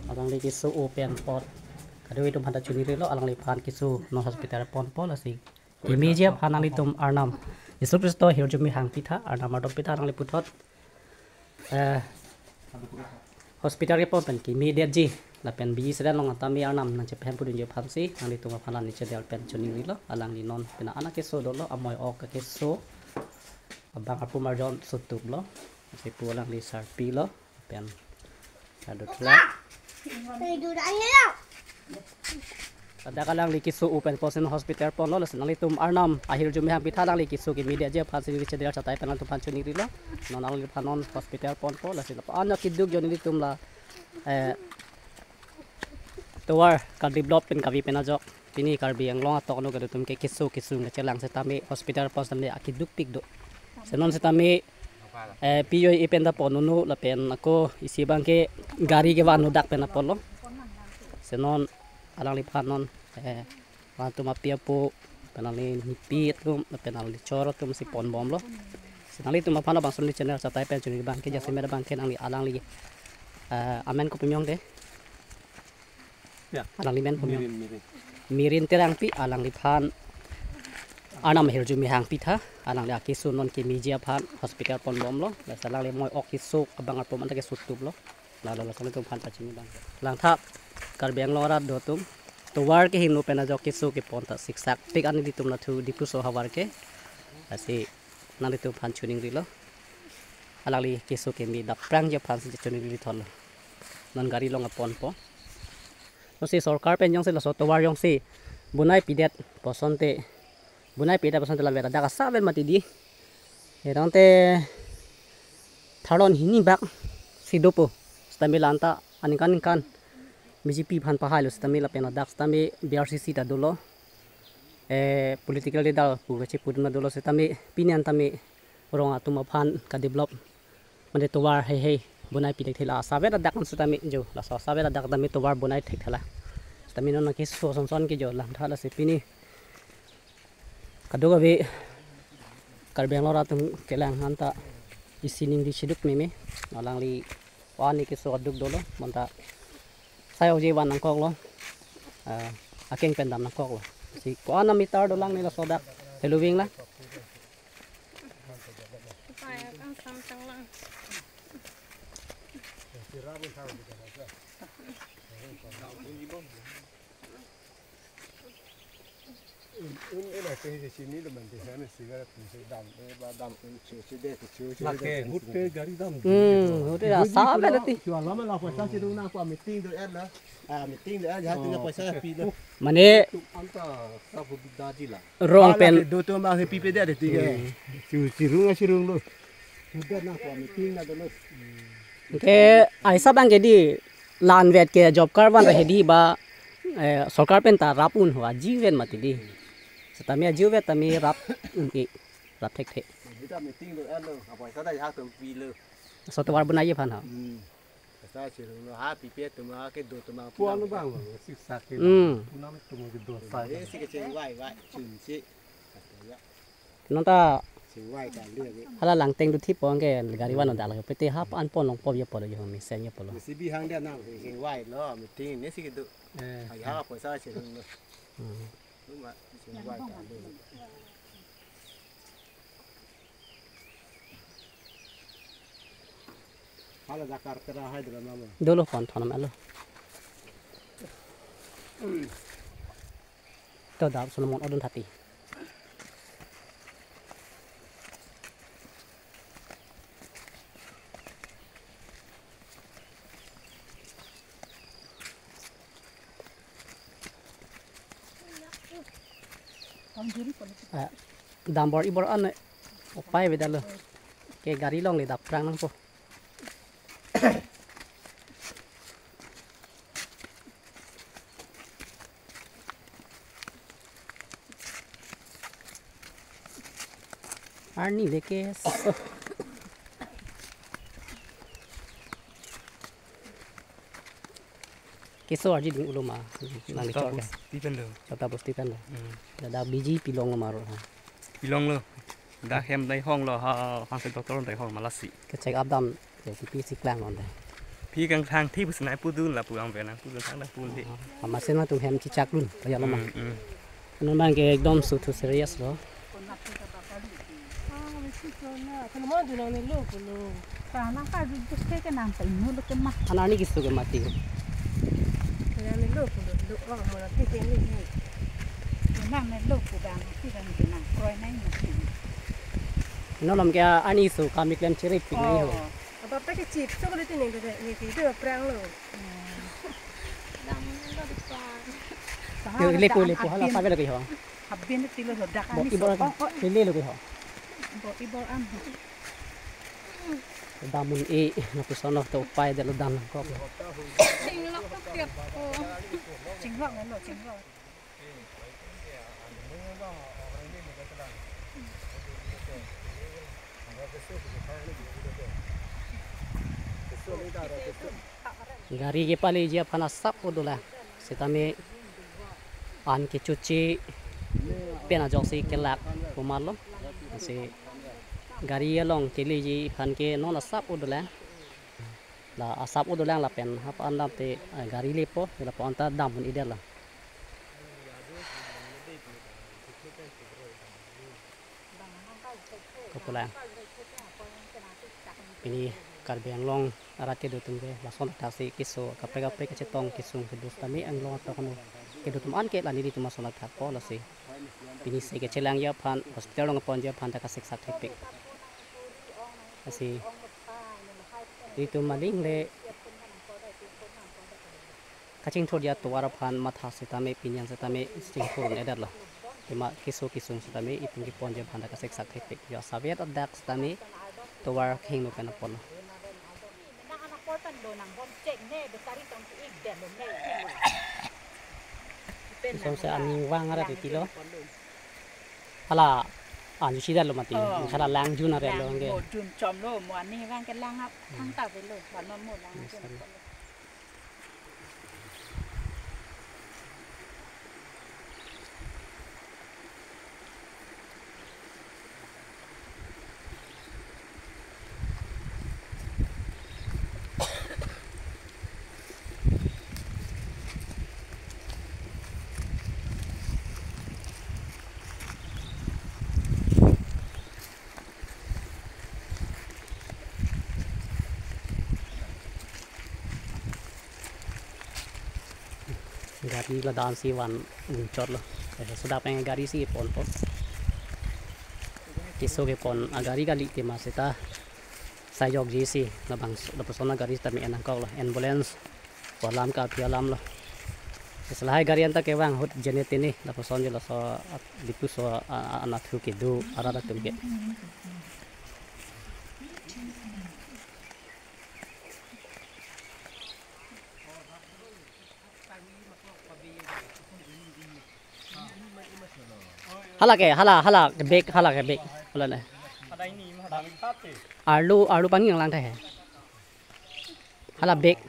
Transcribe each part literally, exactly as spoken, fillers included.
Alangli keso open pot. Kadokave atum aphanta choningri lo, alangliphan keso non hospital ponpo lasi. Kemeji aphan nanglitum arnam Jisu Khristo ahirjume hangpitha, arnam ardom pitha alangli puthot. Eh, hospital kepon pen kemedetji lapen biji seren long atame arnam nangchepahemphu dunji aphansi nanglitum aphan la ne channel pen choningri lo, alangli non pina ana keso dolo, amoi ok keso abang arpu marjon sutup lo, sipu alangli sarpi lo, pen kadokave. Ladak alangli keso open posin hospital ponlo, lasi nanglitum arnam ahirjume hangpitha alangli keso kemedetji aphansi ne channel satai pen nanglitum aphan choningri lo. Non alangliphan non hospital ponpo, lasi lapu-an akeduk jo nelitum la, eh, tovar kadevelop pen kave pen ajok pini Karbi Anglong atok ano kedo atum ke keso kesung kechelang setame hospital pon setame akedukpik do. Senon setame, eh, P O A pen ta ponnono lapen ako isi abangke gari kevan-o dak pen apotlo. Senon alangliphan non, eh, alanglitum api apo, pen alangli nipi atum, pen alangli chor atumsi ponbomlo. Lasi nanglitum aphan abangso ne channel satai pen choningri abangke jasemet abangke nangli alangli, eh, amen kopi miyong de. Ya. Alangli men kopi miyong. Mirin, Mirin. Mirin Terangpi, alangliphan arnam ahirjume hangpitha, alangli akeso non kemeji aphan hospital ponbomlo, lasi alangli amoi ok keso abang arpu manta kesutuplo. Lalo lasi nanglitum aphan pachini abang. Langtha Karbi Anglong arat do atum, tovar kehingno pen ajok keso kepon ta siksak pik ani ditum nathu Diphu so havar ke. Lasi nanglitum aphan choningri lo. Alangli keso keme dapprangji aphansi choningri thon lo. Non gari along aponpo. Lasi sorkar pen jongsi laso tovar jongsi bonai pidet pu asonte, bonai pidet pu asonte lavet adak asavet mati di. Erang te tharlon hini bak si dopo. Setame la-an ta aningkan ningkan B J P aphan pahailo setame lapen adak setame B R C C ta dolo. Eh, political leader pu kachepudun dolo setame pini an tame rong atum aphan kadevelop mane tovar heihei bonai pidet thela asavet adak an setame jo, laso asavet adak tame tovar bonai thek thela. Setame non keso sonson ke jo langtha, lasi pini kadokave Karbi Anglong arat atum kelang an ta isi ningri chiduk meme, alangli wani keso aduk dolo, bonta sai oje van nangkoklo, ah, akeng pen dam nangkoklo. Si ko-an ameter dolang ne laso dak, helo ving la. Lake hut ke gari dam. Hmm, hut ke asavet ti. Mane rong pen do to ma he pipe de ti ke. Chirung chirung lo. Ke aisa abangke di la-anvet ke job card van ra hedi ba, eh, sorkar pen ta rap un ho ajivet mati di. Setame ajivet tame rap un-e, rap thekthe. Laso tovar bonai aphan ha. Hmm. Puan bang, siksak ke. Hmm. Punam tum ke dosa. Non ta hala langteng do thipon ke gari van dak lake pete hap an pon long pop ye polo yo mi sen ye polo. J C B hang dia nang sing wai lo, meeting ne si kedo. Eh. Ai ha poisa si lo. Hmm. Luma sing wai ta le. Hala jakar tera hai dra mama. Dolo pon thonam alo. To dap Solomon odun thati. Ah, dambor ibor an upai beda lo. Ke gari along le dapprang nangpo. Arni le keso. Keso arji ding uluma. Nang di chor ke. Bosti pen lo. Chota bosti pen lo. Hmm. Ladak B J P long ma ro ha. Pilong lo. Dak hem dai hong lo ha, hang se doctor dai hong ma lasi. Ke check up dam Te T P si klang non dei. Phi kangthang thi pusi nai pudun lapu ang venang pudun thang dak pun thi. Amatsi nangtum hem chichak dun, kaya lo mang. Hmm, hmm. Non mang ke ekdom suthu serious lo. Kana arni keso ke mati. Nang melo pulo lo, oh, mura ti ke ni ni. Nang melo pulo, ti kan ni nang kroi nai mati. Non lom ke arni keso kami klem chirip pik nai ho. Oh. Apa apa ke chip, so kalau ti ni ni ni ni prang lo. Yo, lepo, lepo, hala sabe lagi ho. Habin ti lo dak. Bo, ani ibor so. Oh, oh. Lele lagi ho. Bo, ibor am. Dam un-e, lapuson lo to upai det lo dam nangkok. Chinglok ko tiap ko. Chinglok lo, chinglok. Gari kepaleji aphan asap o dolang. Sitame an kechoche pen ajoksi kelak komat lo. Lasi gari along keleji aphan ke non asap o dolang. La asap o dolang lapen hap an dam te, eh, gari lepo, lapu an ta dam un-e det lo. Kopulang. Pini Karbi Anglong arat kedo atum ke lason athak si keso kaprek kaprek kachetong kesung kedo sitame Anglong atok ano kedo atum an ke la nelitum ason athak po lasi. Pini se kechelangji aphan hospital along ponji aphan ta kasiksak thekpik. Lasi nelitum maling le kachingthurji atovar aphan matha sitame pini an sitame chingthur un-e det lo. Tema keso kesung sitame itum keponji aphan ta kasiksak thekpik. Jo savet adak sitame tovar kehingno pen apor lo. Som se aning vang arat titi lo. Hala anju si det lo mati. Oh. Hala lang jun aret lo. Lang ke. Mo jun chom lo, mo aning vang ke lang ap thangta avelo. Panom mo lang jun. Yes, sir. Gari ladak si van un chot lo. Eh, sudah pengen gari si ponpo. Keso kepon agari kali tema seta. Sai jokji si labang lapuson agari sitame en nangkok lo. Ambulance. Pu alam ke aphi alam lo. Isi lahai gari anta kevang ahut jene tene lapuson je laso at-, dipuso a-, a-, anatthu kedo arat atum ke. Hala ke, hala, hala ke bag, hala ke bag. Hala ne. Arlo, arlo pangni lang thai he. Hala bag.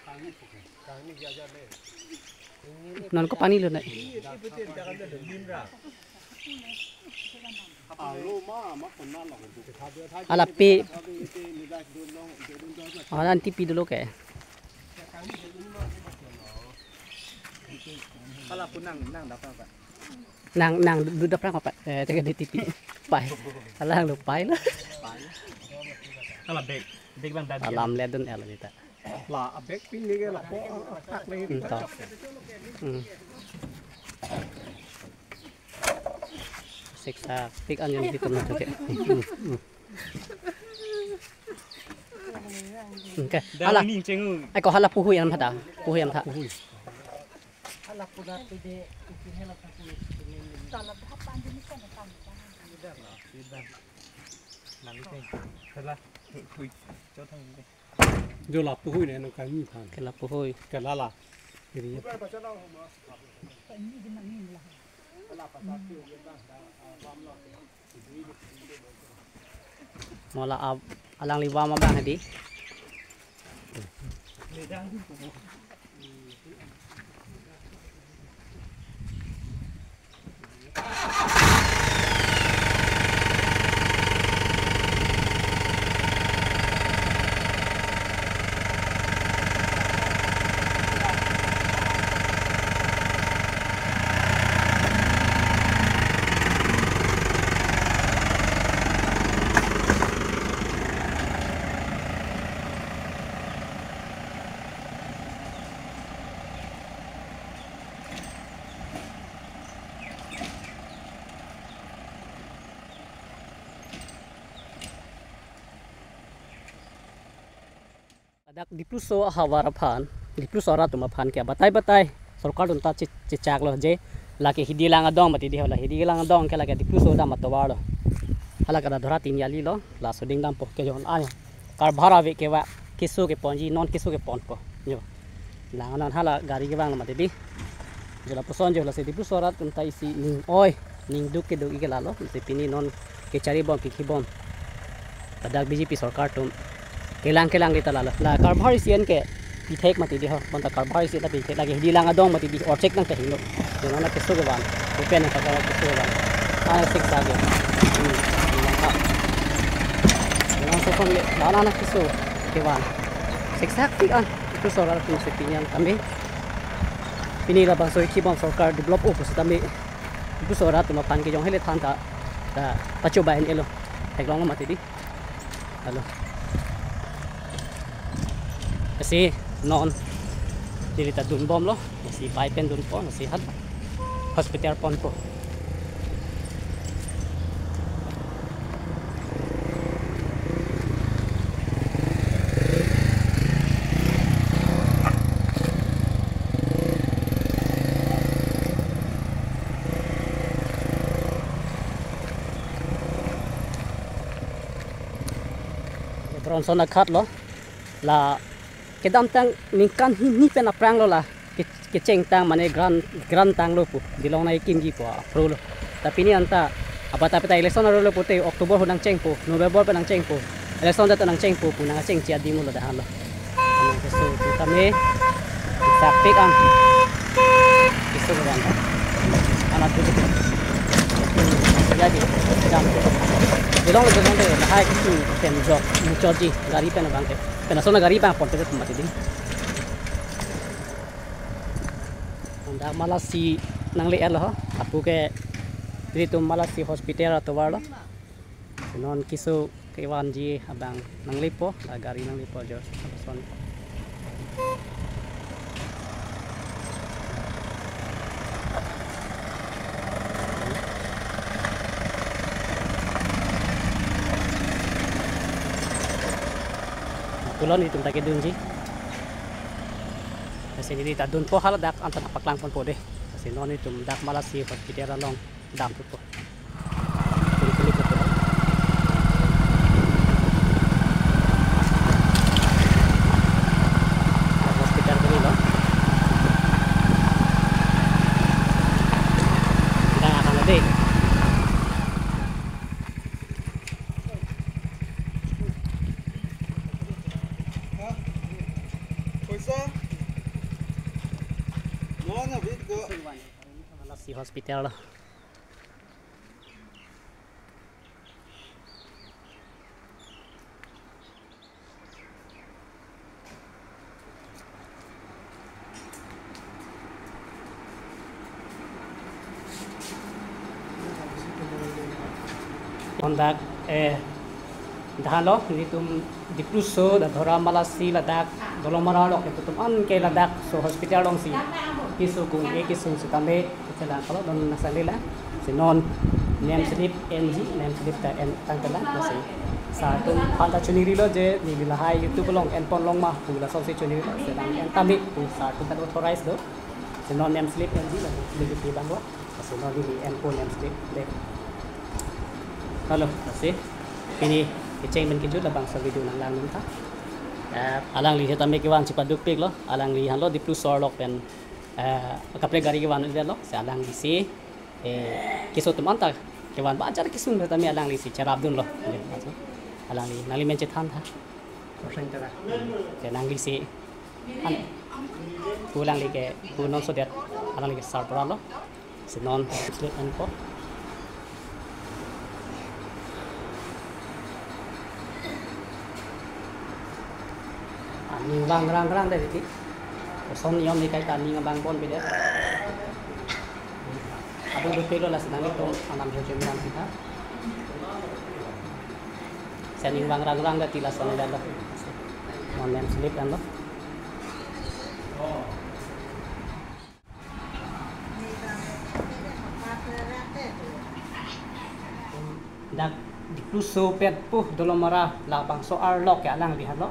Non ko pani lo ne. Hala pi. Hala anti pi dolo ke. Hala pu nang, nang dapat apa? Nang, nang du-, du daprang apa? Eh, tega di T V. Pai. Alang lo pai lo. Hala bag, bag bang dadi. Alam ledun el kita. La, a bag pin ni ke lapu, ah, ah, tak lagi. Hmm, to. Hmm. Siksa, pik anjung di tum na to ke. Hmm, hmm. Okay. Hala. Dali ni chengu. Ai ko hala puhui an phada. Puhui an tha. Puhui. Hala puda pide ikin hala puhui. Nang ite. Hala. Hui. Cho thang ite. Jo la puhui ne nang kami phan. Ke la puhui. Ke la la. Iri. Mo la ab-, alangli vam abang hadi. Dak Dipluso ahavar aphan, Dipluso arat atum aphan ke batai batai sorkar atum ta che-, chechak lo je, lake Hidilang adong mati di ho, la Hidilang adong ke lake Dipluso dam atovar lo. Hala ke Dadhora Tiniali lo, laso ding dampo, kejong an. Karbhar ave ke va, keso keponji, non keso keponpo. Jo. Lang non hala gari kevang lo mati di. Jo lapuson jo, lasi Dipluso arat atum ta isi ning oi, ning duk keduk-ik ke lalo, lasi pini non kechari bom, kekhi bom. Ladak B J P sorkar atum kelang kelang di ta lalo. La karbhar isi an ke pithek mati di ho, bonta karbhar isi ta pithek, lake Hidilang adong mati di, orchek nangchehinglo. Jo non keso kevan, open nangkaka keso kevan. Ana siksa ke. Hmm. Jo non sosong ke, la ana keso kevan. Siksak tik an, Dipluso arat atum si pini an kami. Pini labangso ikhi bom sorkar develop-o pusitame Dipluso arat atum aphan kejong hele than ta, ta pacho ba en elo. Theklong mati di. Halo. Lasi non neli ta dun bom lo. Lasi pai pen dunpo, lasi hat hospital ponpo. Bronson akhat lo, la kedamtang ningkan hini pen aphrang lo la ke-, kecheng tang mane grant, grant tanglo pu, dilong nangkimji pu apro lo. Ta pini anta, apa ta peta election arlo pute October ho nangchengpo, November pen nangchengpo, election date nangchengpo pu nangchengche adim lo dahan lo. Ano keso pu tame, sapik an. Keso pu an. Anak tu. Jadi, jam. Dilong lo dilong de, lahai keso pen jok, muchotji, gari pen abang ke. Pen ason gari bang pon pete mati di. Dak Malasi nangle-et lo ho. Lapu ke nelitum Malasi hospital atovar lo. Non keso kevanji abang nanglepo, la gari nanglepo jo. Ason. Pulo nelitum ta kedunji. Lasi neli ta dunpo, haladak anta nangpaklang ponpo de. Lasi non nelitum dak Malasi hospital along dampo. Hospital kali lo. Kita akan nanti. Malasi hospital lo. Kondak, eh, dahalo, nelitum Dipluso, Dadhora, Malasi, ladak Dolamara along, nelitum an ke ladak, so hospital alongsi keso kung-e kesung sitame, chelang kalo don nasalila. Si non name slip enji, name slip ta en tangtelang, lasi sir atum aphan ta choningri lo je, neli lahai YouTube along en pon long ma pu lasonsi choningri lo, si nang en tame pu sir atum ta authorize do. Si non name slip enji, lasi neli kiti bang lo, lasi non neli enpo name slip de. Halo, lasi pini kecheng pen kejut labangso video nanglang nang tha. Eh, alangli sitame kevan chepadukpik lo, alangli hanlo Dipluso arlok pen, eh, kaprek gari kevan lo, si alangli si eh, keso atum anta kevan ba ajar kesung tame alangli si cherapdun lo. Alangli, nangli men chethan tha. Kosong tera. Ke nangli si an, pu alangli ke, pu non sodet, alangli ke sir pura lo. Si non slip enpo. Aning vang rang rang de titi. Koson niom ni kai ta aning vang bon bide. Adu dupik lo, lasi nanglitum anam jo jemian kita. Si aning vang rang rang de ti lason de lo. Non name slip dan lo. Dak Dipluso petpo Dolamara labangso arlok ke alangli hanlo.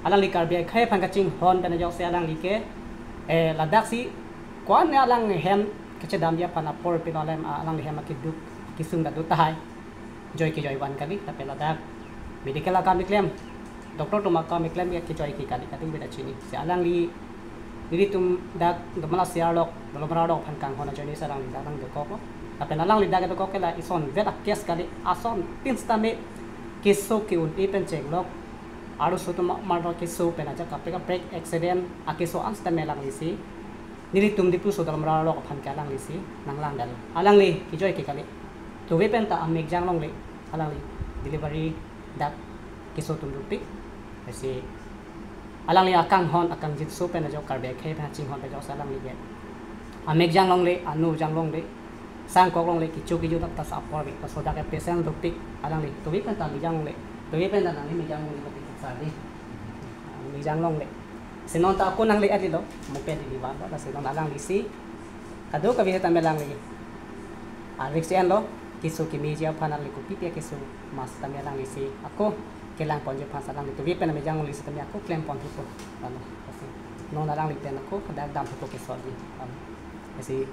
Alangli Karbi akhei aphan kachinghon pen ajoksi alangli ke, eh, ladak si ko-an alang hem kachedamji aphan apor pilo alem, ah, alangli hem akeduk kesung ta do tahai. Joi kejoi van kali, lapen ladak medical akam keklem, doctor atum akam keklem ke kejoi ke kali, kading beda chini. Si alangli, nelitum dak Domala Siarlok, Dolamara Arlok aphan kanghon ajoine si alangli dak nangdokok lo. Lapen alangli dak dokok ke la isonvet a-case kali, asontin sitame keso ke-un-e pen chenglok, arloso atum marlo keso pen ajat kaprek kaprek accident akeso an sitame alangli si, nelitum Diphu so Dolamara Arlok aphan ke alangli si nanglang kali. Alangli kejoi ke kali. Tuve pen ta amekjang longle, alangli delivery dak keso atum dopik. Lasi alangli akanghon akangjinso pen ajok Karbi akhei aphan chinghon pen ajoksi alangli ke amekjang longle, anu jang longle, sangkok longle, kecho kejo dak ta sa apor ke, laso dak ke patient dopik. Alangli tuve pen ta mekjang longle, tuve pen ta alangli mekjang longle, dopik sa di. Mekjang longle. Si non ta ako nangle-et lo, moped di van lo, lasi non alangli si kadokave sitame alangli a-risk enlo, keso kemeji aphan alangli kopi pi keso ma sitame alangli si ako kelang ponji aphan si alangli tuve pen mekjang longle sitame ako klem pon thupo. Lalo, lasi non alangli pen ako hadak dam thupo keso di. Lalo, lasi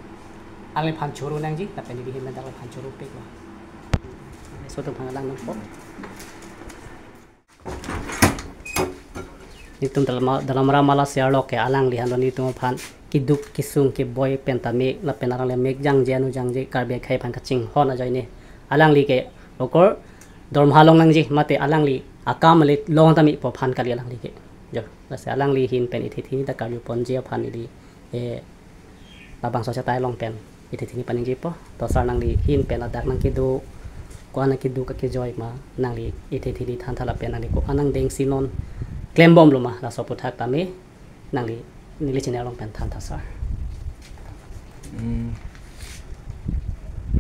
alangliphan choro nangji, lapen neli ahin dak alangphan choropiklo. Laso atum aphan alang nangpo. Nelitum Dalama-, Dolamara Mala Siarlok ke alangli hando nelitum aphan keduk kesung keboi pen ta me, lapen alangli mekjangje anu jangje Karbi akhei aphan kachinghon ajoine. Alangli ke rokor dorma long nangji mate alangli akam le long ta mepo aphan kali alangli ke. Jo, lasi alangli ahin pen ithi thini ta karju ponji aphan neli, eh, labangso achetai along pen ithi thini paningjepo. To sir, nangli ahin pen ladak nangkedo, ko-an nangkedo kakejoi ma, nangli ithi thini thantha lapen nangli ko-an nangdeng si non klembomlo ma, laso aputhak tame nangli neli channel along pen thantha sir. Hmm.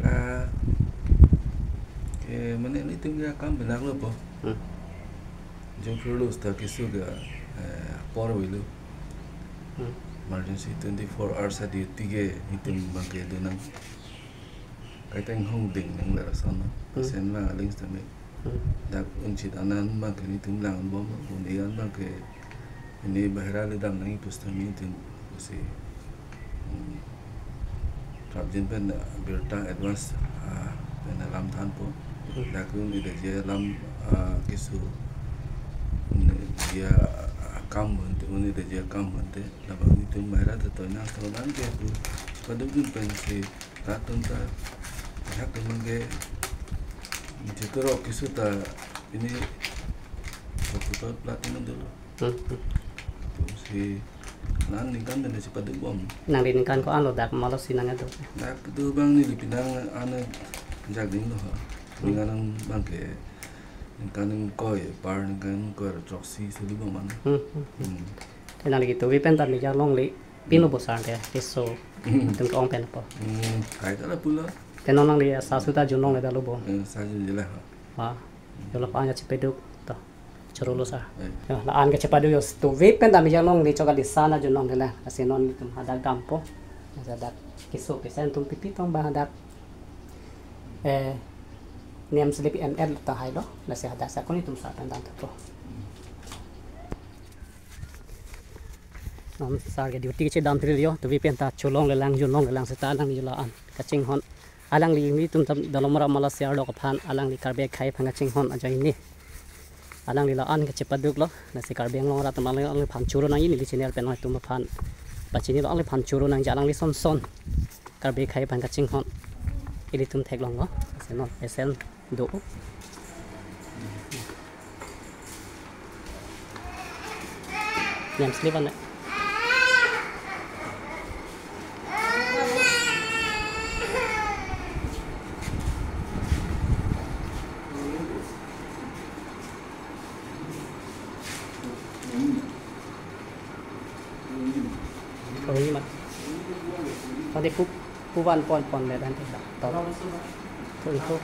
Ah, ke mane nelitum ke akam benak lo po. Hmm. Jongphru lo seta keso ke, eh, apor avelo. Hmm. Emergency twenty-four hours a-duty ke nelitum abang ke donang. Kaita inghong ding nang le rason lo. Hmm. Patient abang aling sitame. Hmm. Dak unchit anan abang ke nelitum langbom, un-e an abang ke ini bahira le dam nangji pu sitame nelitum pusi, hmm, prapjin pen, ah, birta advance, ah, pen alam thanpo. Hmm. Dak un-edeji alam, ah, keso, un-edeji akam pu ante, un-edeji akam pu ante, labang nelitum bahira ta toinang toinang ke pu padukdun pensi rat atum ta, hak atum abang ke, jitu rok keso ta ini hospital plat atum dolo. Hmm. Pusi la-an ningkan pen si padukbom. Nangli ningkan ko-an lo dak mala si nangkedo? Dak kedo abang neli pinang an jak ding lo ha. Hmm. Ningkan abang ke, ningkan ingkoi, par ningkan ingkoi ra throksi si dukbom an. Hmm, hmm, hmm. Hmm. Te nangli kedo tuve pen ta mekjang longle, pino, hmm, bo sir ke keso, hmm, atum ke-ong pen po? Hmm, kaita lapu lo. Te non nangli sa su ta jun longle ta lo bo? Eh, sa junji la ha. Ah, jo, la-an kachepeduk to. Chorolo sir. Eh. Jo, la-an kachepaduk jo, tuve pen ta mekjang longle chok kali, sa na jun longle la. Lasi non nelitum hadak dampo. Hadak keso kesen atum pipi tong ba hadak, eh, name slip en-et tahai lo. Lasi hadak sa ko nelitum sa pen dam thupo. Non sir ke duty kachedam thri jo, tuve pen ta cho longlelang, jun longlelang seta alangli la-an kachinghon. Alangli nelitum Dal-, Dolamara Mala Siarlok aphan, alangli Karbi akhei aphan kachinghon ajoine. Alangli la-an kachepaduk lo, lasi Karbi Anglong arat atum alangliphan choro nangji, neli channel pen nangtum aphan pachini lo, alangliphan choro nangji, alangli son son Karbi akhei aphan kachinghon ilitum theklong lo, lasi non patient do. Name slip an le. Kau ni mat. Tadi pu, pu van pon pon le dan tidak. Tau. Tu itu.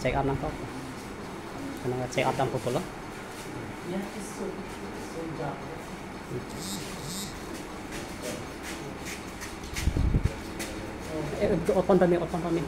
Check up nangkok. Karena check up dampo pulo. Eh, open pame, open pame.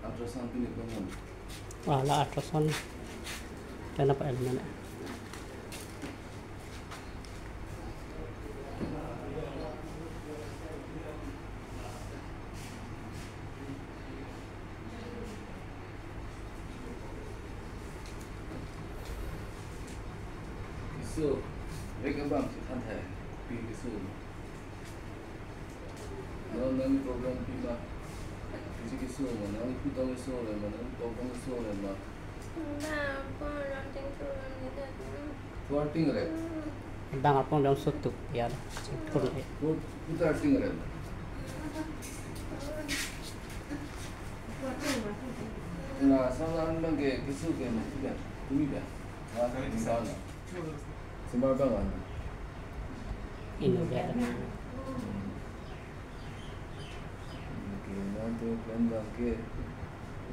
Ultrasound pini ko nang. Wala ultrasound. Tena pa el mana. Keso, vek abang si than thai, pi keso. Non nang problem pi ma? Keso keso ma, nang putang keso le ma, nang problem keso le ma? Ba, apa orang ting turun gitu. Kuarting rep. Bang apong dong sutuk ya. Sutuk. Put, putar ting rep. Na, salam bang ke keso ke ma, tidak. Kumi ba. Wah, salam. Semar bang an. Ini ya. Oke, nanti plan bang ke.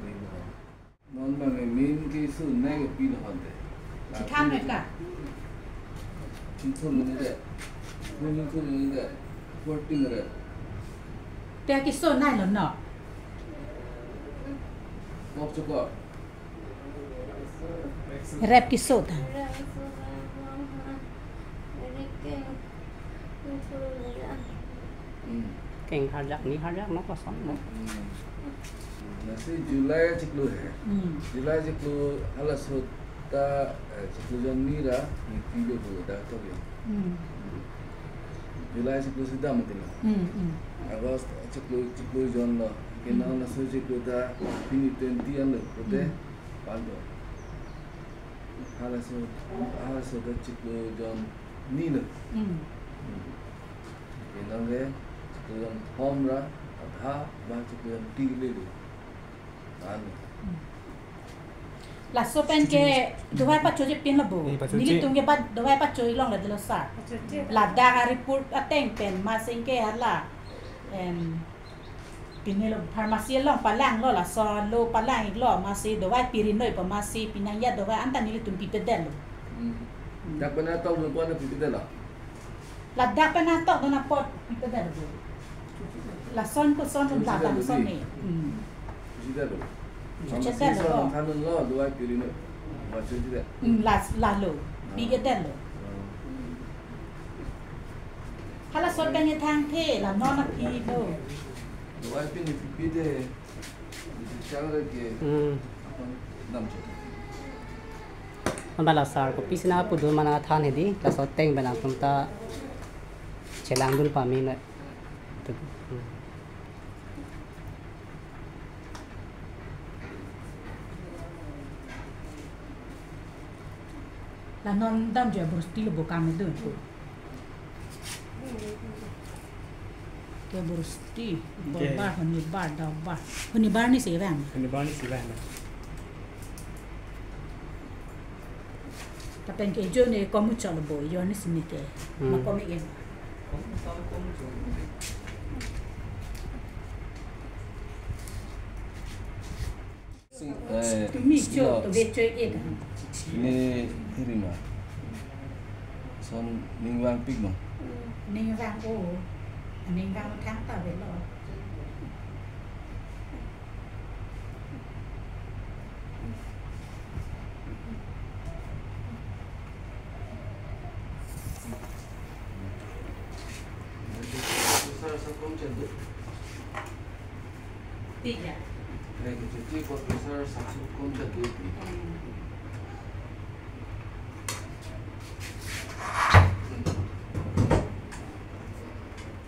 Ini bang. Non bang ke main keso nai ke pi lo hante. Chithan rep ka? Chithon ni de. Chithon ni de. Kuarting rep. Te keso nai lo no. Kok chokor. Rep keso ta. Hmm. Keng harjak ni harjak no kosong no. Hmm. Lasi July chiklo he. Hmm. July chiklo halaso ta, eh, chiklo jon ni ra ni pilo bo da to yo. Hmm. July chiklo sida mati na. Hmm, hmm. August chiklo, chiklo jon lo. Kena Hmm. halaso chiklo ta pini twenty an lo. Kote Hmm. pan do. Halaso, halaso ta chiklo jon ni lo. Hmm. Hmm. Kena ke chiklo jon thom ra, adha, ba chiklo jon phli le lo. Pan. Hmm. Laso pen ke dovai pachoji pin lo bo. Eh, pachoji. Nelitum ke ba dovai pachoji long le dolo sir. Pachoji. Ladak a-report ateng pen masing ke hala. Em, pine lo pharmacy along palang lo, laso lo palang ik lo, masi dovai piri noi pa masi pinang ya dovai anta nelitum pipedet lo. Hmm. Dak pen atok lo, pu anta pipedet lo. Ladak pen atok dona apot pipedet lo. Lason koson lo, ladak son ni. Hmm. Pipedet lo. Pipedet lo. Pharmacy lo, thanun lo, dovai piri noi. Macho pipedet. Hmm, las, lalo. Ah. Pipedet lo. Ah. Hala sor kan ye thang the, la non aphi lo. Dovai pini pipedet. Chang re ke. Hmm. Aphan dam chot. Anbala sir, kopisi nangpudun ma nangthan hedi, laso ateng pen nangtum ta chelangdun pame na. Hmm. La non damji abor sti lo bo kam dun. Ke abor sti, Ke. Bar, honibar, dabar. Honibar ni si vang. Honibar ni si vang. Lapen ke jo ne komu chalo bo, jo ni sini ke. Hmm. Ma komi ke. Eh, tumi cho, to be cho ke. Ni hirima. Son ningvang pik no. Ningvang o. Ningvang thang ta velo. Sir, sa kom chadu. Tiga. Hai, kecil-kecil kot besar satu kom chadu.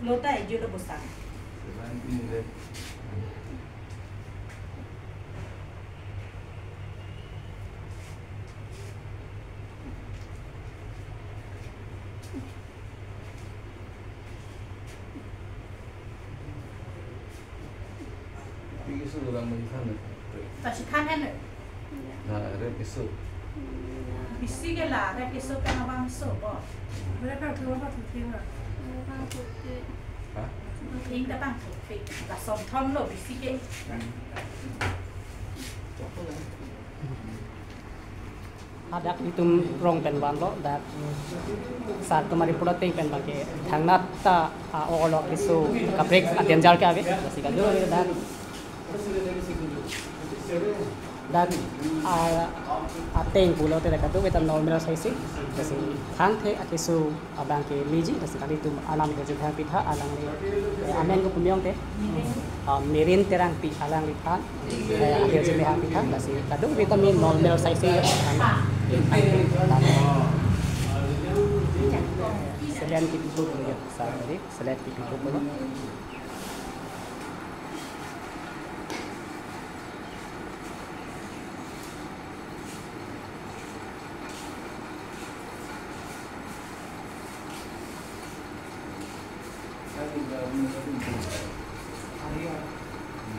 Lota ajo lo bosan. Seven pin le. Pi keso dolang ma than na. Pasi than na. Na, rep keso. Bisi ke la, rep keso kan abang so ko. Rep keso abang so ko. Ha? Ping ta bang so. Lason thom lo bisi ke. Hadak itum rong pen vanlo, dak sar atum ari pulo ateng pen abangke thangnat ta, ah, o-olok keso kaprek a-danger ke ave, lasi kado ave dak. Dak, ah, ateng pulote dak kado ave ta normal size si, lasi thangthe akeso abangke meji, lasi kalitum anam ke jubhang pitha alangli, eh, amen ko pu me-ong te. Ah, Mirin Terangpi alangliphan, eh, ahirjume hang pitha, lasi kado ave ta me normal size si. Saline kepipo pu ya, sa tadi, saline kepipo pu.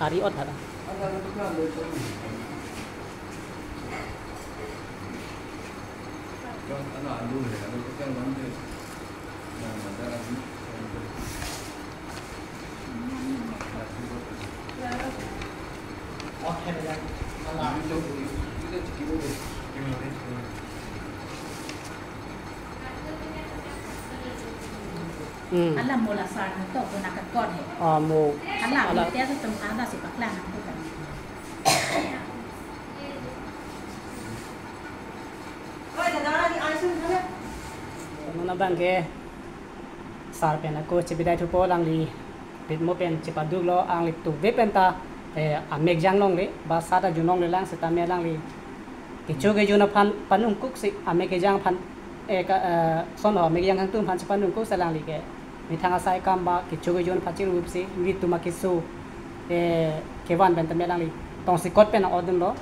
Ari ot hara. Hmm. Hala mo la sar nangtum ko nangkakot he. Ah, mo. Hala, hala. Mo te atum hala si paklang nangtum kan. Non abangke sar pen ako chebidai thupo, alangli ritmo pen chepaduklo, alangli tuve penta, eh, amek jang longle, ba sat ajun longle lang setame alangli kecho kejun aphan panungkuk si amek kejang aphan, eh, ka, eh, son ho amek kejang kangtung aphan chepanungkuk si alangli ke methang asai akam ba kecho kejun aphan chirup si nelitum akeso, eh, kevan pen tame alangli tongsekot pen nang-odunlo.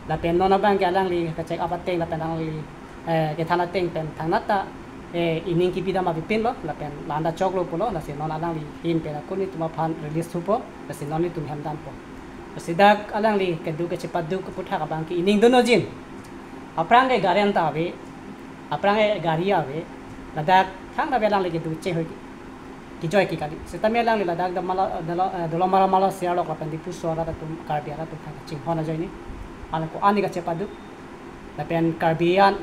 Lapen non abangke alangli kachek apateng lapen alangli, eh, kethan ateng pen thangnat ta, eh, ining kipidam avepinlo, lapen la-an ta choklo pulo, lasi non alangli ahin pen ako nelitum aphan release thupo, lasi non nelitum hem dampo. Lasi dak alangli kedo kechepaduk keputhak abangke ining dun ojin. Aphrang ke gari an ta ave, aphrang ke gari ave, ladak thangta ave alangli kedo chehoi ke, kejoi ke kali. Setame alangli ladak Damala, Dalo-, eh, Dolamara Malasi arlok lapen Diphu arat atum, Karbi arat atum aphan chinghon ajoine. Alangli ko-an ke kachepaduk. Lapen Karbi an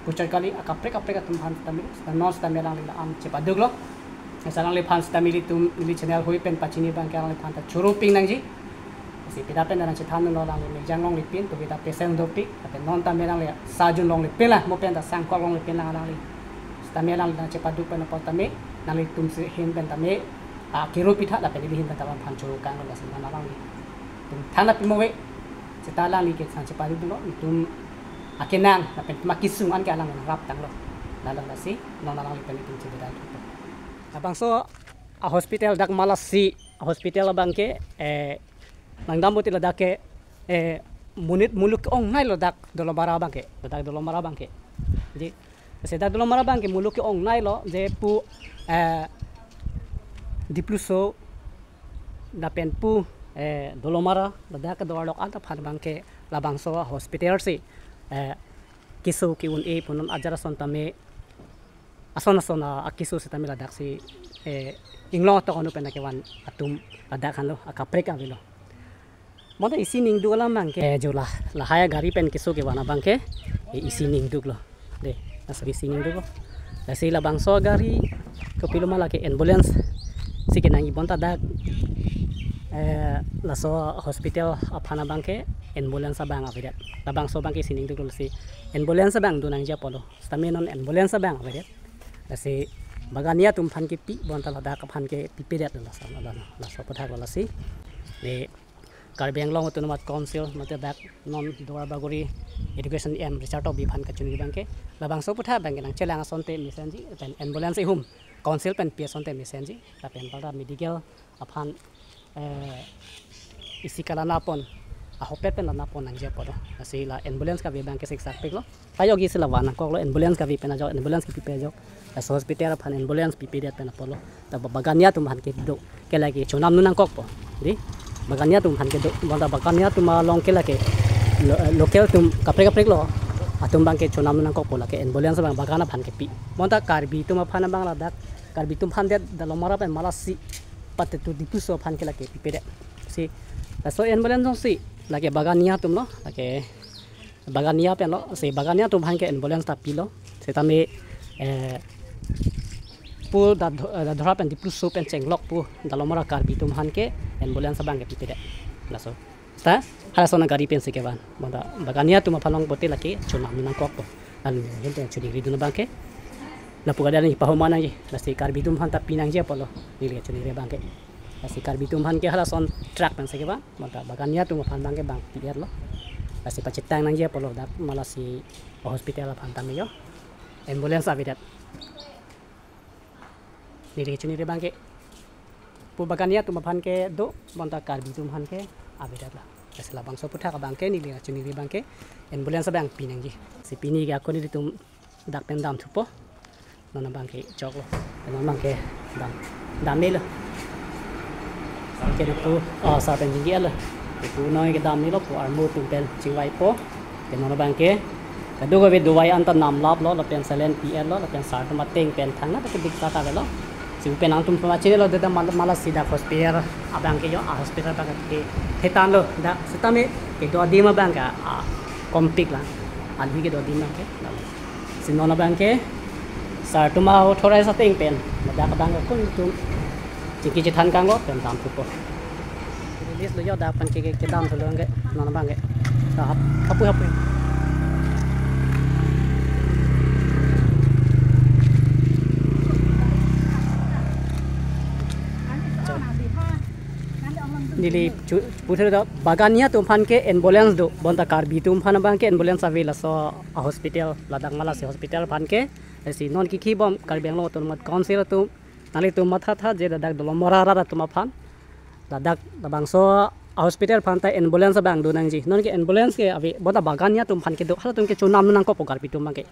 puchot kali akaprek kaprek atum aphan setame, non setame alangli la-an chepaduklo. Lasi alangliphan setame ilitum, ili channel hui pen pachini abangke alangliphan ta choro ping nangji. Lasi pida pen nang chethan non alangli mek jang longle pin, tuve ta patient dopik, lapen non tame alangli sat ajun longle pin la, mo pen ta sangkok longle pin lang alangli. Setame alangli nangchepaduk pen apot tame, nanglitum si ahin pen tame, ah, kero pitha lapen ili ahin pen ta aphan choro kanglo, lasi non alanglitum thangnat pimo ave, seta alangli ke sang chepaduklo, itum akenang, lapen itum akesung an ke alangli rap tanglo. Lalo lasi, non alangli pen itum chebidai thupo. Labangso a-hospital dak Malasi hospital abangke, eh, nangdam pulote ladak ke, eh, monit muluk ke-ongnailo dak Dolamara abangke, ladak Dolamara abangke. Jadi, seta Dolamara abangke muluk ke-ongnailo je pu, eh, Dipluso lapen pu, eh, Dolamara ladak kedo arlok anta aphan abangke labangso hospital si, eh, keso ke-un-e pu non ajar ason tame ason ason a, akeso setame ladak si, eh, inglong atok anu pen kevan atum ladak anlo, akaprek avelo. Bonta isi ningduk alam abangke, eh, jo la, lahai agari pen keso kevan abangke, eh, isi ningduklo. De, laso isi ningduklo. Lasi labangso agari kopilo ma lake ambulance si kenangji bonta dak, eh, laso hospital aphan abangke ambulance abang avedet. Labangso abangke isi ningduklo, lasi ambulance abang do nangji apotlo. Setame non ambulance abang avedet. Lasi Bagania atum aphan kepi bonta ladak aphan ke pipedet laso, laso, laso aputhak lasi. De Karbi Anglong Autonomous Council mate dak non Duar Bagori Education M Richard Tokbi aphan kachini abangke labangso aputhak abangke nangchelang asonte mesenji, pen ambulance ihum council pen pi asonte mesenji, lapen para medical aphan, eh, isi kalanapon, ahopet pen lanapon nangji apotlo. Lasi la ambulance kave abangke siksak piklo. Tayo gi si la van nangkoklo, ambulance kave pen ajok, ambulance kepipe ajok. Laso hospital aphan ambulance pipedet pen apotlo. Ta Ba-, Bagania atum aphan kedo, ke lake chonam nu nangkokpo. Di, Bagania atum aphan kedo, bonta Bagania atum along ke lake lo-, local atum kaprek kaprek lo. Atum abangke chonam nu nangkokpo, lake ambulance abang Bagania aphan kepi. Bonta Karbi atum aphan abang ladak, Karbi atum aphan det Dolamara pen Malasi pate tu Dipluso aphan ke lake pipedet. Si, laso ambulance jongsi lake Bagania atumlo, lake Bagania pen lo, si Bagania atum aphan ke ambulance ta pilo. Setame, eh, pu Dadho-, eh, Dadhora pen Dipluso pen chenglok pu Dolamara Karbi atum aphan ke ambulance abang ke pipedet. Laso. Ta, halason agari pensi kevan. Bonta Bagania atum aphan long pote lake chonam nangkokpo. Lalu neli choningri dun abang ke. Lapu kedo neli pahomar nangji. Lasi Karbi atum aphan ta pi nangji apotlo. Neli choningri abang ke. Lasi Karbi atum aphan ke halason truck pensi kevan. Bonta Bagania atum aphan abang ke bang pi-etlo. Lasi pachetang nangji apotlo dak ma lasi hospital aphan tame jo. Ambulance avedet. Neli choningri abang ke. Pu Bagania atum aphan ke do, bonta Karbi atum aphan ke avedetlo. Lasi labangso aphuthak abang ke neli choningri abang ke ambulance abang pi nangji. Si pini ke ako nelitum dak pen damthupo. Non abang ke choklo. Non abang ke dam. Dammelo. Ke pu, oh, sa pen jinggi alo. Pu non ke dammelo, pu armu atum pen chingvaipo. Ke non abang ke. Kadokave dovai anta namlaplo, lapen saline pi-etlo, lapen sar atum ateng pen thangnatta ke dik ta kavelo. Si pen nangtum pama chinilo, deda mal-, ma lasi dak hospital abang ke jo, a hospital abang ke thetanlo, dak setame kedo adim abang ke, a, kompik lang. Alhi kedo adim abang ke. Si non abang ke, sar atum a-authorize ateng pen, ladak abang ke kun atum chingki chethan kanglo pen damthupo. Release lo jo, dak pen ke, ke, kedamthulo ke, non abang ke. Dak hap-, hapui, hapui. Neli chu-, puthot do, Bagania atum aphan ke ambulance do, bonta Karbi atum aphan abang ke ambulance ave, laso a hospital, ladak ma lasi hospital aphan ke. Lasi non kiki bom Karbi Anglong Autonomous Council atum, nanglitum mathatha je ladak Dolamara arat atum aphan. Ladak labangso a hospital aphan ta ambulance abang do nangji. Non ke ambulance ke ave, bonta Bagania atum aphan kedo, halatum ke chonam nangkokpo Karbi atum abang ke.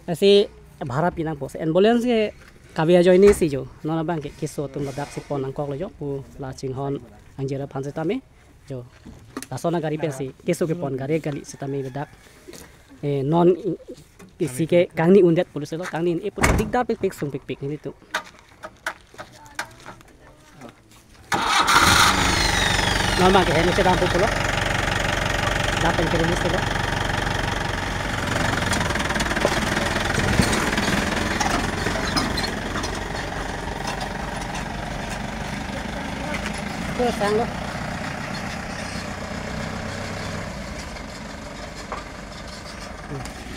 Lasi bhara pi nangpo. Si ambulance ke kave ajoine si jo. Non abang ke keso atum ladak si pon nangkoklo jo. Pu la chinghon angjir aphan setame. Jo. Lason agari pensi keso kepon gari kali setame ladak. Eh, non i-, isi ke kangni undet pulo selo, kangni un-e pulo dikdar pikpik, sungpikpik nelitum. Non abang ke hem chedampo pulo. Dak pen ke release lo. Ke sang lo.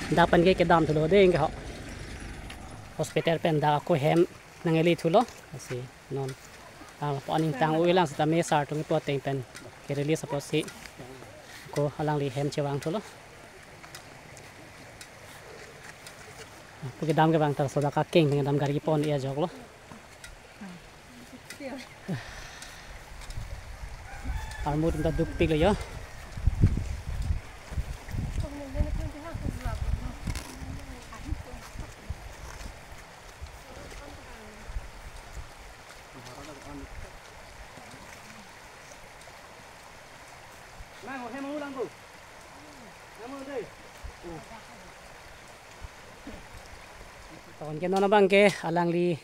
Dak pen ke kedamthulo dei ke ho. Hospital pen dak ako hem nangkele thulo. Lasi non. Ah, pu aning tang-oi lang setame sar atum kepu ateng pen ke release apotsi ako alangli hem chevangthulo. Pu kedam ke abang ta laso dak akeng pen kedam gari pon-e ajoklo. Armu atum ta dukpiklo jo. Tangte non abang ke alangli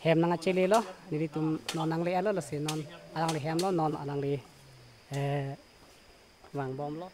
hem nangkachelelo, nelitum non nangle-etlo, lasi non alangli hemlo, non alangli, eh, vangbomlo.